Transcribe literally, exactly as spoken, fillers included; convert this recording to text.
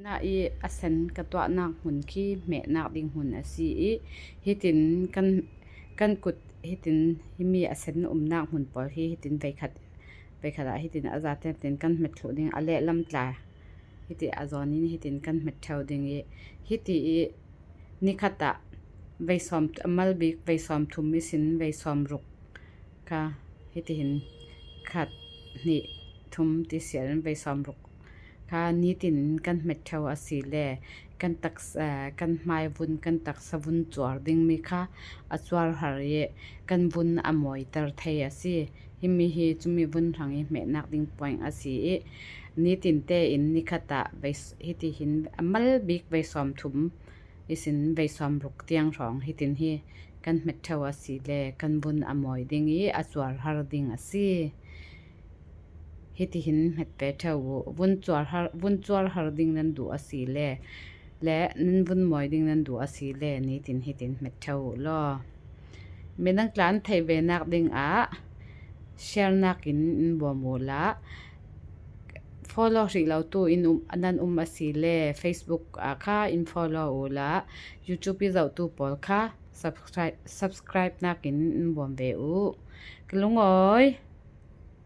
Na i a sen ka tuahnak hmun khi hmehnak ding hmun a si i, hitin kan, kan kut hitin himi a sen umnak hmun pawl hi hitin veikhat, veikhat ah hitin a zaten tin kan hmet thluh ding a lehlam tla hiti a zawn in hitin kan hmet theu ding i, hiti i nikhat ah veisawm, a mal bik veisawm thum i sin veisawm ruk kha hitihin khat, hnih, thum ti sial in veisawm ruk kha nitin kan hmet theu a si le kan taksa, kan hmai vun, kan taksa vun cuar dingmi kha a cuar har i kan vun a mawiter thei a si. Himi hi cumi vun hrang i hmehnak ding point a si i, nitin tein nikhat ah veis-, hitihin a mal bik veisawm thum i sin veisawm ruk tiang hrawng hitin hi kan hmet theu a si le kan vun a mawi ding i a cuar har ding a si. Hitihin hmet ve theu uh, vun cuar har, vun cuar har ding nan duh a si le, le nan vun mawi ding nan duh a si le nitin hitin hmet theu uh law. Midang tla an theih venak ding ah share nakin in bawm uh la, follow hrih lo tu in um, nan um a si le Facebook ah kha in follow uh la, YouTube i zohtu pawl kha subscribe, subscribe nakin in bawm ve uh. Ka lungawi.